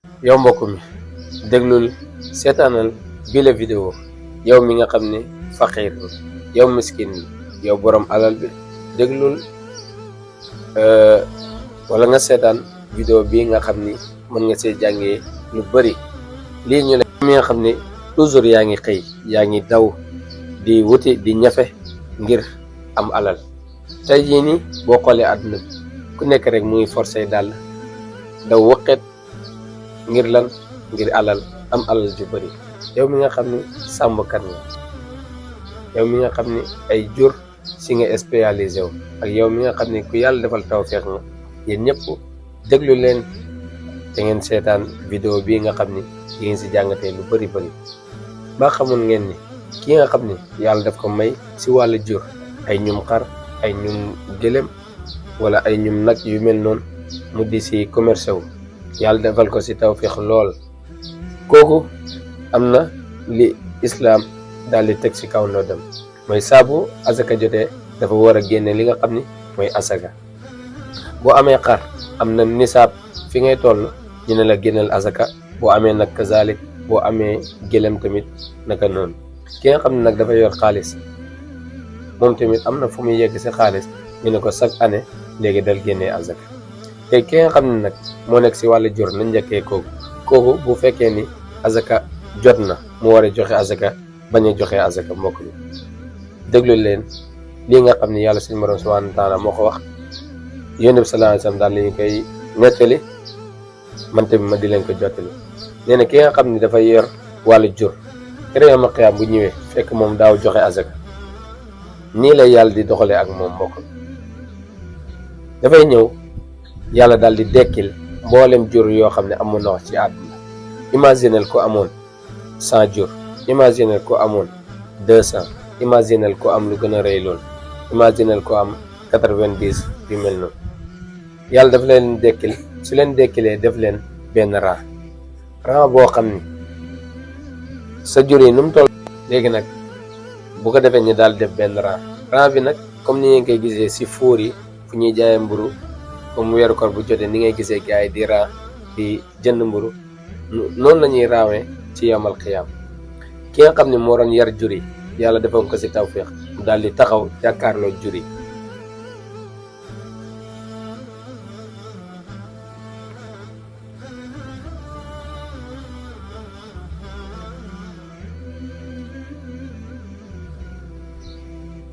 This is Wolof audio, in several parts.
yow mbokk mi déglul seetaanal bi la vidéo yow mi nga xam ne faqiir bi yow miskin bi yow borom alal bi déglul wala nga seetaan vidéo bi nga xam ni mën nga see jàngee lu bari. lii ñu ne mi nga xam ne toujours yaa ngi xëy yaa ngi daw di wuti di ñafe ngir am alal. tey jii nii boo xoolee àdduna bi ku nekk rek mu ngi forcé dàll daw wëqet ngir lan, ngir alal, am alal ju bari. yow mi nga xam ni sàmmkat nga, yow mi nga xam ni ay jur si nga spécialisé wu, ak yow mi nga xam ni ku yàlla defal tawfeex nga, yéen ñëpp déglu leen te ngeen seetaan vidéo bii nga xam ni yi ngeen si jàngatee lu bari bari. ba xamoon ngeen ni ki nga xam ni yàlla daf ko may si wàllu jur ay ñum xar, ay ñum gëlëm wala ay ñum nag yu mel noonu mu di si commerce wu, yàlla defal ko si tawfeex lool, kooku am na li islaam daal di teg si kaw ndoddam mooy saabu asaka jotee dafa war a génne li nga xam ni mooy asaka. boo amee xar am na nisaab fi ngay toll ñu ne la génneel asaka, boo amee nag kazalik, boo amee gëlëm tamit naka noonu. ki nga xam ne nag dafa yor xaalis moom tamit am na fu muy yegg si xaalis ñu ne ko chaque année léegi dal génnee asaka. te ki nga xam ne nag moo nekk si wàllu jur na njëkkee kooku bu fekkee ni asaka jot na mu war a joxe asaka bañ a joxe asaka. mbokk mi déglu leen lii nga xam ne yàlla suñu borom subhanahu wa taala moo ko wax, yonent bi sallallahu alayhi wasallam daal lañu koy nettali, man tamit ma di leen ko jottali. nee na ki nga xam ne dafa yor wàllu jur yawmal qiyaam bu ñëwee fekk moom daaw joxe asaka, nii la yàlla di doxalee ak moom. mbokk mi dafay ñëw yàlla daal di dekkil mboolem jur yoo xam ne amoon na wax ci àdduna. imaginel ko amoon 100 jur, imaginel ko amoon 200, imaginel ko am lu gën a rëy lool, imaginel ko am 90 yu mel noonu. yàlla daf leen dekkil, su leen dekkilee def leen benn rang boo xam ni sa jur yi nu mu toll. léegi nag bu ko defee ñu daal def benn rang bi nag comme ni ngeen koy gisee si fuur yi fu ñuy jaayee mburu, comme weeru koor bu jotee ni ngay gisee gars yi di rang di jënd mburu, noonu la ñuy raawee ci yawmal qiyaam. ki nga xam ne moo doon yar jur yi yàlla defoon ko si tawfeex mu daal di taxaw jàkkaarloo jur yi.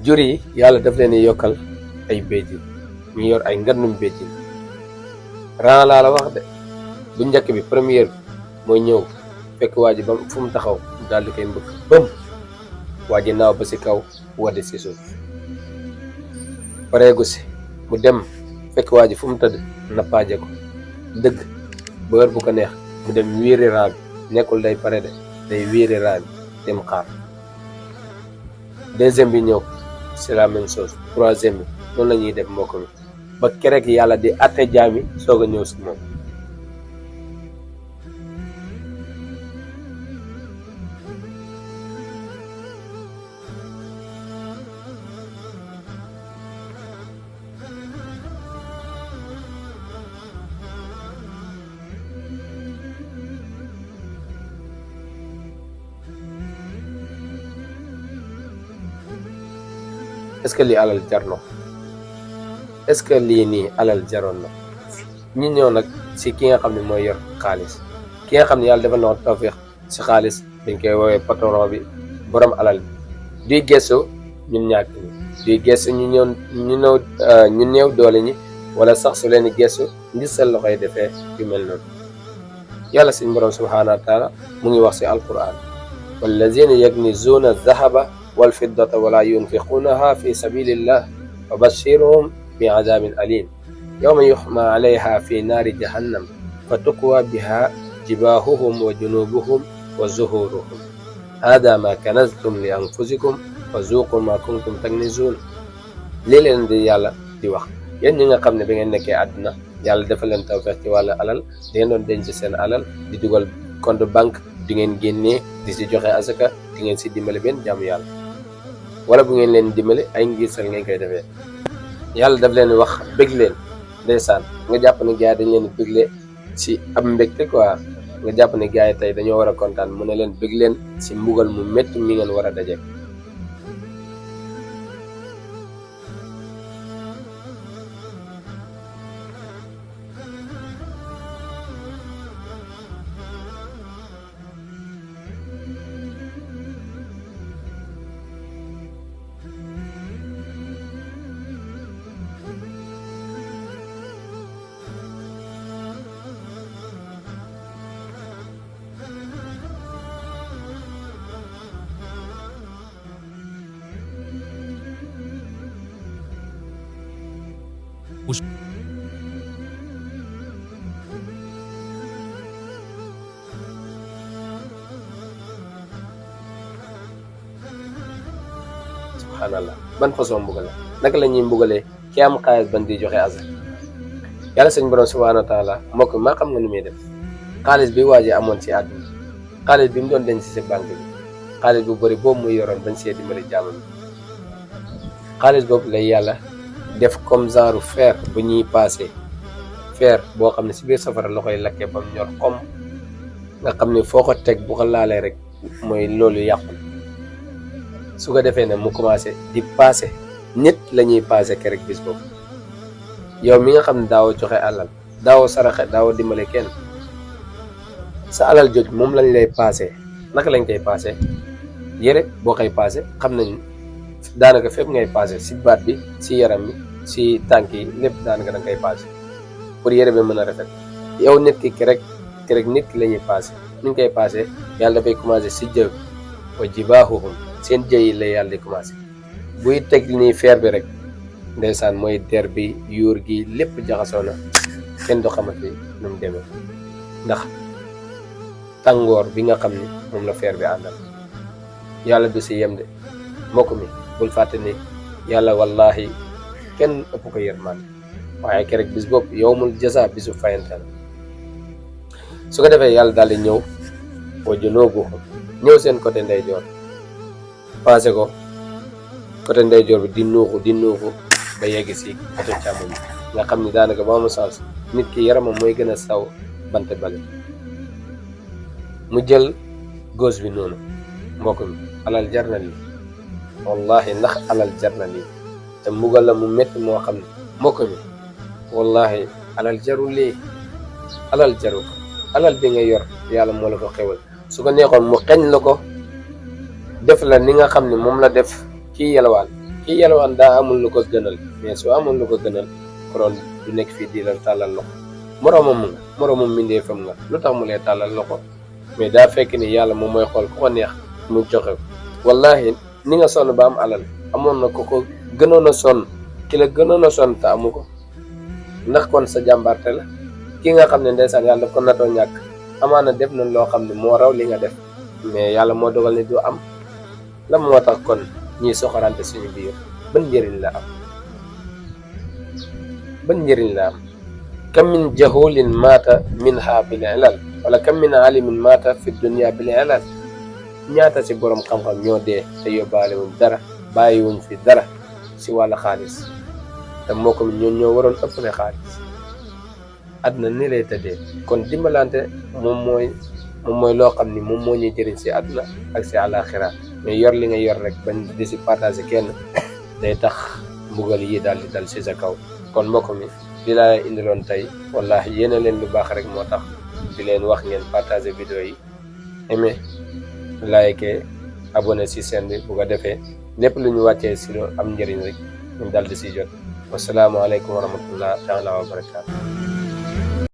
jur yi yàlla daf leen yokkal ay béjjin, ñu yor ay ngandum béjjin. ran laa la wax de, bu njëkk bi première bi mooy ñëw fekk waa ji ba fu mu taxaw mu daal di koy mbëkk bëm, waa ji naaw ba si kaw wadde si suuf. pareegu si mu dem fekk waa ji fu mu tëdd nappaaje ko dëgg ba heure bu ko neex mu dem wiiri ran bi, nekkul day pare de, day wiiri ran bi dem xaar. deuxième bi ñëw c'est la même chose, troisième bi noonu la ñuy def mbokk mi ba kerek yàlla di atte jaami soog a ñëw si moom. est-ce que lii alal jar na, est-ce que lii nii alal jaroon na? ñu ñëw nag si ki nga xam ne mooy yor xaalis. ki nga xam ne yàlla defal na ko tawfeex si xaalis dañ koy woowee patron bi, borom alal bi. duy gestu ñun ñàkk ñi, duy gestu ñu néew doole ñi, wala sax su leen di gestu ngir seen loxoy defee yu mel noonu. yàlla suñu borom subhaanahu wa taala mu ngi wax si alquran, wallazina yaknizuuna zahaba wal fiddata wala yunfiqunaha fi sabilillah wa bashirhum bi adabin alim yawma yuhma alayha fi naari jahannam fa tukwa biha jibahuhum wa junubuhum wa zuhuruhum hada ma kanaztum li anfusikum wa zuqu ma kuntum taknizun. lii leen di yàlla di wax, yéen ñi nga xam ne ba ngeen nekkee àdduna yàlla dafa leen tawfeex ci wàllu alal, da ngeen doon denc seen alal di dugal compte banque, di ngeen génnee di si joxe asaka, di ngeen si dimbale benn jaamu yàlla, wala bu ngeen leen dimbale ay ngisal ngeen koy defee. yàlla daf leen wax bëgg leen ndeysaan, nga jàpp ne gars dañ leen bëggle si ab mbégte quoi, nga jàpp ne gars yi tey dañoo war a kontaan mu ne leen bëgg leen si mbugal mu métti mi ngeen war a daje. subhanallah ban façon mbugal la naka la ñuy mbugalee ki am xaalis ban di joxe azak. yàlla sëñ borom subhanahu wa taala mbokk maa xam nga nu muy def. xaalis bi waa ji amoon ci àdduna, xaalis bi mu doon denc ci banque bi, xaalis bu bëri boobu muy yoroon bañ see dimbali jaamam, xaalis boobu lay yàlla def comme genre fer bu ñuy paase, fer boo xam ne si biir safara la koy lakkee ba mu ñor comme nga xam ne foo ko teg bu ko laalee rek mooy loolu yàqu. su ko defee ne mu commencé di paase nit la ñuy paase kerek bis boobu. yow mi nga xam ne daawoo joxe alal, daawoo saraxe, daawoo dimbale kenn, sa alal joj moom lañ lay paase. naka lañ koy paase? yére boo koy paase xam nañ daanaka fépp ngay paase, si baat bi, si yaram bi, si tànk yi, lépp daanaka da nga koy paase pour yére bi mën a rafet. yow nit ki kerek nit ki la ñuy paase. ni ñu koy paase yàlla dafay commencé si jëw wa jibaahuhum, seen jëy yi la yàlla di commencé. buy teg nii feer bi rek ndeysaan mooy der bi, yuur gi, lépp jaxasoo na, kenn du xamante nu mu demee ndax tàngoor bi nga xam ni moom la feer bi àndal. yàlla du si yem de mbokk mi, bul fàtte ni yàlla wallahi kenn ëpp ko yërmande, waaye kerek bis boobu yowmul jasa, bisu fayante la. su ko defee yàlla daal di ñëw wa junuubuhum, ñëw seen côté ndeyjoor, passé ko côté ndeyjoor bi di nuuxu ba yegg si côté càmmoñ bi nga xam ni daanaka ba mu sens nit ki yaramam mooy gën a saw bant bale. mu jël gauche bi noonu. mbokk mi, alal jar na lii wallahi, ndax alal jar na lii te mbugal la mu métti moo xam ne mbokk mi wallahi alal jarul lii, alal jarul ko. alal bi nga yor yàlla moo la ko xewal, su ko neexoon mu xeñ la ko def la ni nga xam ne moom la def kii yalwaan daa amul lu ko gënal, mais su amul lu ko gënal konoon du nekk fii di la tàllal loxo. moroomam mbindeefam nga, lu tax mu lay tàllal loxo? mais daa fekk ni yàlla moom mooy xool ku ko neex mu joxe ko. wallahi ni nga sonn ba am alal, amoon na ko gënoon a sonn, ki la gënoon a sonn te amu ko, ndax kon sa jàmbarte la. ki nga xam ne ndeysaan yàlla daf ko natoo ñàkk, amaana def nañ loo xam ne moo raw li nga def, mais yàlla moo dogal ni du am. lan moo tax kon ñiy soxorante suñu biir? ban njëriñ la am? ban njëriñ la am? kam min jahulin maata minha bil ilal, wala kam min alimin maata fi dunya bil ilal. ñaata si borom xam-xam ñoo dee te yóbbaale wuñ dara, bàyyiwuñ fi dara si wàllu xaalis, te moo ko ñoo waroon ëppale xaalis. àdduna ni lay tëddee. kon dimbalante moom mooy loo xam ni moom moo ñuy jëriñ si àdduna ak si àllaaxira, mais yor li nga yor rek bañ di si partagé kenn day tax mbugal yi daal di dal si sa kaw. kon mbokk mi li laa indiloon tey, wallahi yéene leen lu baax rek moo tax di leen wax ngeen partagé vidéo yi, aimé, like, abonné si chaîne bi, bu ko defee lépp lu ñu wàccee si lu am njëriñ rek ñu dal di si jot. wasalaamualeykum wa rahmatullah taala wa barakaatu.